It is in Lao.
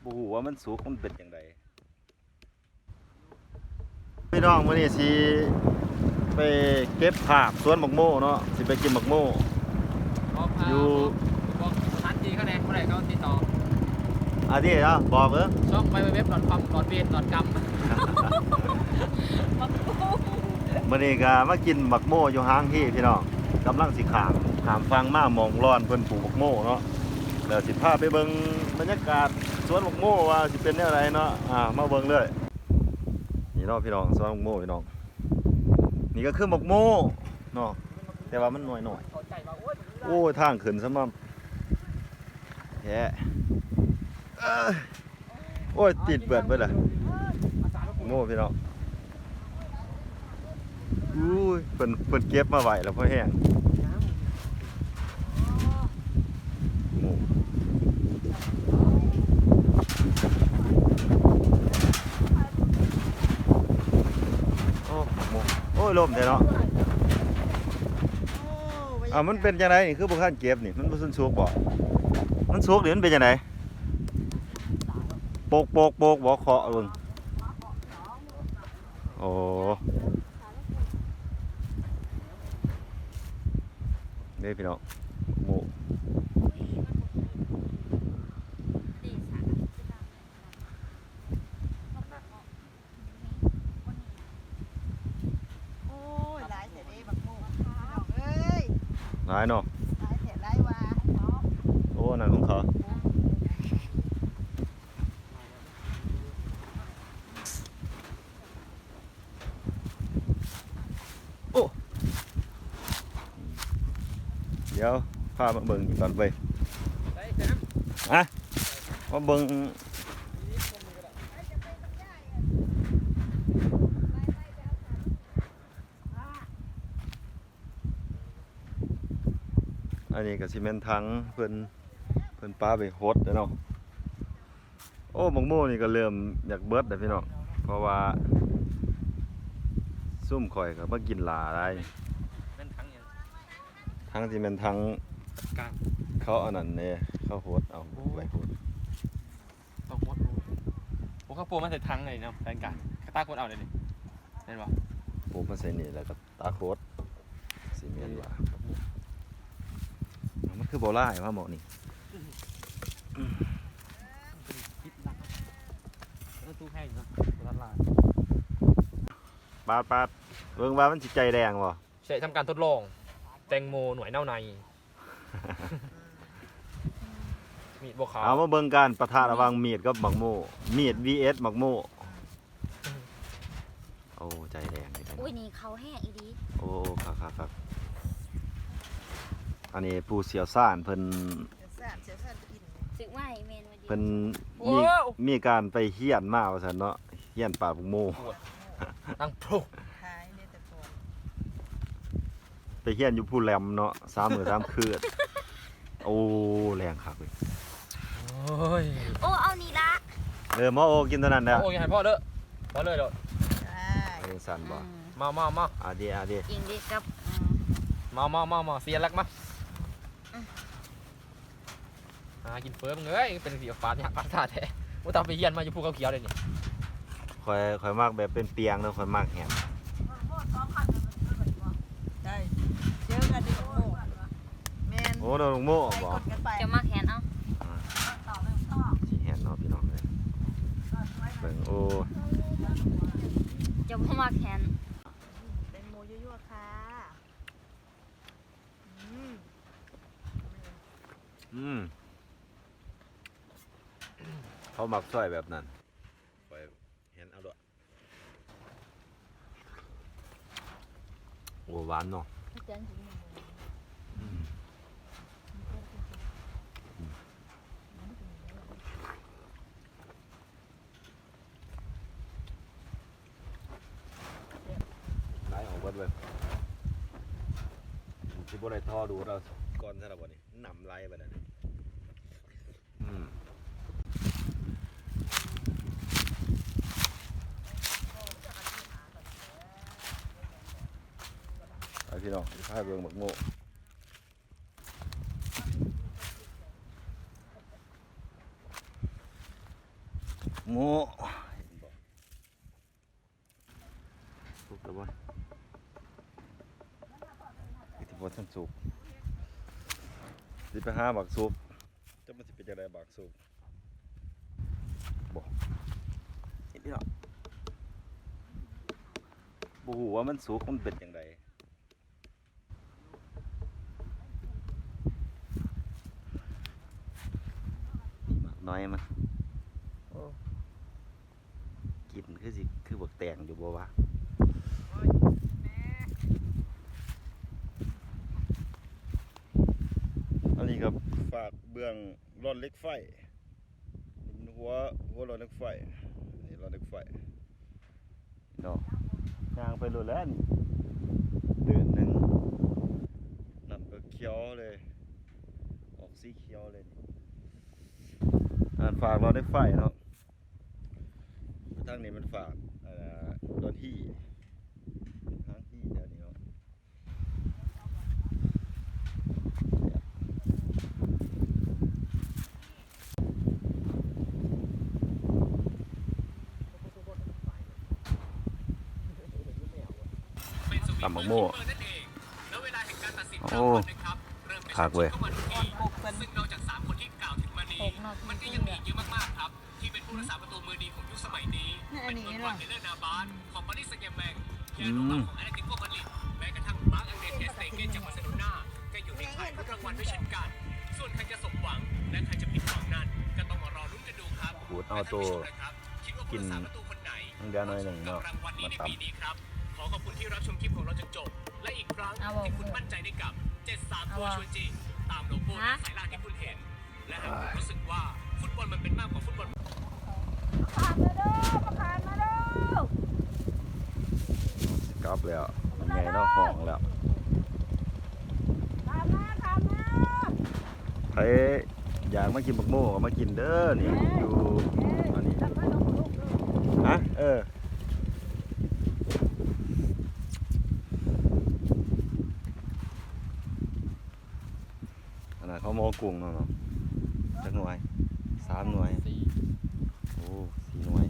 ບໍ່ຮູ້ວ່າມັນສຸກມັນເປັນຈັ່ງໃດ. ພີ່ນ້ອງ ມື້ນີ້ຊິໄປເກັບຜາກສວນໝາກໂມເນາະ ຊິໄປກິນໝາກໂມ ຢູ່ ບອກສະຖານທີ່ເຂົາແດ່ ຜູ້ໃດເຂົາຕິດຕໍ່ ອາ ດີເນາະ ບອກເບິ່ງ ຊ່ອງ www.com.vn.com ມື້ນີ້ກໍມາກິນໝາກໂມຢູ່ຫາງຮີພີ່ນ້ອງ ກຳລັງຊິຂ້າມ ຂ້າມຝັ່ງມາໝ່ອງລອນເພິ່ນປູກໝາກໂມເນາະ ແລ້ວຊິພາໄປເບິ່ງບັນຍາກາດສວນໝາກໂມວ່າຊິເປັນແນວໃດເນາະ ອາ ມາເບິ່ງເລີຍ. ນີ້ເນາະພີ່ນ້ອງ ສວນໝາກໂມພີ່ນ້ອງ ນີ້ກໍຄືໝາກໂມເນາະ ແຕ່ວ່າມັນໜ້ອຍໆ ໂອ້ຍ ທາງຂຶ້ນສະໝ່ຳແທ້ ເອີຍ ໂອ້ຍ ຕີນເປື້ອນເບິດລະ ໂມພີ່ນ້ອງ. ອຸ້ຍ ເພິ່ນ ເພິ່ນເກັບມາໄວ້ແລ້ວພໍແຫ້ງ ໂອ້ ໂອ້ ໂອ້ຍ ລົມແທ້ເນາະ. ເອົ້າ ມັນເປັນຈັ່ງໃດນີ້ ຄືບໍ່ທັນເກັບນີ້ ມັນບໍ່ທັນສຸກບໍ? ມັນສຸກນີ້ມັນເປັນຈັ່ງໃດ? ໂປກໆໆ ບໍ່ ເຄາະເບິ່ງ. ໂອ້ ເດ້ພີ່ນ້ອງ ໝູ່ ໂອ້ຍ ຫຼາຍແທ້ເດ້ບັກໂມ ພີ່ນ້ອງເອີຍ ຫຼາຍເນາະ ຫຼາຍແທ້ຫຼາຍວ່າ ໂອ້ ນັ້ນຂອງເຂົາ. ໂອ້ ດຽວພາມາເບິ່ງອີກກ່ອນເວີຍ ຮະ ມາເບິ່ງ ອັນນີ້ກໍຊິແມ່ນຖັງເພິ່ນ ເພິ່ນປາໄປຫົດແລ້ວເນາະ. ໂອ້ ໝາກໂມນີ້ກໍເລີ່ມຢາກເບິດແລ້ວພີ່ນ້ອງ ເພາະວ່າຊຸມຂ້ອຍກໍມາກິນຫຼ້າຫຼາຍ ແມ່ນຖັງຫຍັງ? ຖັງທີ່ແມ່ນຖັງ ການ ເຂົາອັນນັ້ນເດ້ ເຂົາຫົດເອົາ ໂອ້ ໄວ້ຫົດ ຕ້ອງຫົດ ໂອ້ ເຂົາປົວມາໃສ່ຖັງເລີຍເນາະ ແຜນການ ກະຕາກຫົດເອົາເດ້ນີ້ ແມ່ນບໍ່? ປົວມາໃສ່ນີ້ແລ້ວກໍ ຕາໂຄດ ຊິແມ່ນວ່າ ມັນຄືບໍ່ຫຼາຍວະໝໍ້ນີ້ ປາດໆ ເບິ່ງວ່າມັນຊິໃຈແດງບໍ່? ໃຊ້ທຳການທົດລອງ ແຕງໂມໜ່ວຍເນົ່າໃນ ມີດບໍ່ຂາວ ເອົາມາເບິ່ງການປະທະລະຫວ່າງມີດກັບໝາກໂມ ມີດ vs ໝາກໂມ. ໂອ້ ໃຈແດງ ໃຈແດງ ໂອ້ຍ ນີ້ເຂົ້າແຮງອີ່ຫຼີ ໂອ້ ຄັກໆ ອັນນີ້ຜູ້ຊ່ຽວຊານເພິ່ນ ຊ່ຽວຊານ ຊ່ຽວຊານກິນ ເພິ່ນມີ ໂອ້ ມີການໄປຮຽນມາວ່າຊັ້ນເນາະ ຮຽນປາກໝາກໂມ ໂອ້ຍ ຕັ້ງໂພ ຂາຍເດ້ແຕ່ກ່ອນ ໄປຮຽນຢູ່ພູແຫຼມເນາະ ສາມມື້ສາມຄືນ ໂອ້ ແລງຄັກເວີຍ ໂອ້ຍ ໂອ້ ເອົານີ້ລະ ເອີ ໝໍໂອກິນເທົ່ານັ້ນແຫຼະ ໝໍໂອກິນໃຫ້ພໍເດີ ພໍເລີຍໂລດ ເອີ ຊັ້ນບໍ່ ອືມ ມາໆໆ ອາເດ ອາເດ ກິນດີກັບ ອືມ ມາໆໆໆ ເສຍຫຼັກມາ ອືມ ຫາກິນເຟີ ມຶງເອີຍ ເປັນຈັ່ງຊີ້ ປານຍາກປານຊາແທ້ ບໍ່ຕ້ອງໄປຮຽນມາຢູ່ພູເຂົາຂຽວເດ້ນີ້ ຂ້ອຍ ຂ້ອຍມັກແບບເປັນປຽງເນາະ ຂ້ອຍມັກແຫ້ງ ໄດ້ ເຈີກັນຢູ່ໂອ້ ແມ່ນ ໂອ້ ດອກໂມ ໃສ່ ບໍ່ ກົດກັນໄປ ຈະມັກແຫ້ງເອົາ ອ່າ ຊິແຫ້ງເນາະ ພີ່ນ້ອງເອີຍ ເບິ່ງ ໂອ້ ຈະບໍ່ມັກແຫ້ງ ແຕງໂມຍົວໆ ຄ່ະ ອືມ ອືມ ເຂົາມັກຊອຍແບບນັ້ນ ຂ້ອຍແຫ້ງເອົາໂລດ ໂອ້ ຫວານເນາະ ອືມ ອືມ ໄຫຼອອກເບິດເວີຍ ຊິບໍ່ໄດ້ທໍ່ດູດເອົາກ່ອນຊະລະບໍ່ນີ້ ນ້ຳໄຫຼເບິດແລ້ວນີ້ ອືມ ໄປພີ່ນ້ອງ ຊິພາໄປເບິ່ງໝາກໂມ ໂ ໂມ ເຫັນບໍ່? ສຸກແລ້ວບໍ່? ຄືຊິບໍ່ທັນສຸກ. ຊິໄປຫາບັກສຸກ. ຈັກມັນຊິເປັນຈັ່ງໃດບັກສຸກ. ບໍ່ ເຫັນພີ່ນ້ອງ ບໍ່ຮູ້ວ່າມັນສຸກມັນເປັນຈັ່ງໃດ. ໝາກນ້ອຍມັນ ໂອ້ ກິນຄືຊິຄືບັກແຕງຢູ່ບໍ່ວະ? ອັນນີ້ກໍຝາກເບື້ອງ ລອນເຫຼັກໄຟ ນີ້ມັນຫົວ ຫົວລອນເຫຼັກໄຟ ນີ້ລອນເຫຼັກໄຟເນາະ. ຍ່າງໄປໂລດແລ້ວນີ້ ຕື່ນໜຶ່ງ ນ້ຳກໍຂຽວເລີຍ ອອກສີຂຽວເລີຍນີ້. ອັນນັ້ນຟາກລອນເຫຼັກໄຟເນາະ ທາງນີ້ມັນຟາກ ເອີ ດອນຮີ່ ເປັນທາງຮີ່ແຖວນີ້ເນາະ. ຕຳບັກໂມ້ ໂອ້ ຄັກເວີຍ ຊຶ່ງນອກຈາກສາມຄົນທີ່ກ່າວເຖິງມານີ້ ມັນກໍຍັງມີອີກເຍອະມາກໆ ທີ່ເປັນຜູ້ຮັກສາປະຕູມືດີຂອງຍຸກສະໄໝນີ້ ເປັນເມືອງບອນເທເລີນາບານຂອງປາຣີແຊງແມັງ ແລະ ໂຣມາຂອງແອດແລະຕິໂກມາດຣິດ ແມ້ກະທັ່ງມາກອັງເດສ ເທເຊ ເຕເກນ ຈາກບາເຊີໂລນາ ກໍຢູ່ໃນຂ່າຍຜູ້ລາງວັນດ້ວຍເຊັ່ນກັນ. ສ່ວນໃຄຈະສົມຫວັງ ແລະ ໃຄຈະຜິດຫວັງນັ້ນ ກໍຕ້ອງມາລໍລຸ້ນກັນດູຄັບ. ຂູດເອົາໂຕກິນ ຍັງເຫຼືອໜ້ອຍໜຶ່ງເນາະ ມາຕຳ. ຂໍຂອບຄຸນທີ່ຮັບຊົມຄລິບຂອງເຮົາຈົນຈົບ ແລະ ອີກຄັ້ງທີ່ຄຸນໝັ້ນໃຈໃນກັບ ເຈັດສາມ ໂກ ຊົວຈິງ ຕາມໂລໂກ້ ແລະ ສາຍລ່າງທີ່ຄຸນເຫັນ. ແລະຫາກຄຸນຮູ້ສຶກວ່າຟຸດບອນມັນເປັນມາກກວ່າຟຸດບອນ ຂ້າມມາເດີ ຂ້າມມາເດີ ຊິກັບແລ້ວ ແມ່ໃຫຍ່ລາວຮ້ອງແລ້ວ ຂ້າມມາ ຂ້າມມາ. ໃຜຢາກມາກິນບັກໂມ້ກໍມາກິນເດີ ນີ້ຢູ່ອັນນີ້ ຮະ ເອີ ອັນນັ້ນເຂົາໝໍກຸ້ງເນາະ ເນາະ ຈັກໜ່ວຍ? ສາມໜ່ວຍ ສີ່ ໂອ້ ສີ່ໜ່ວຍ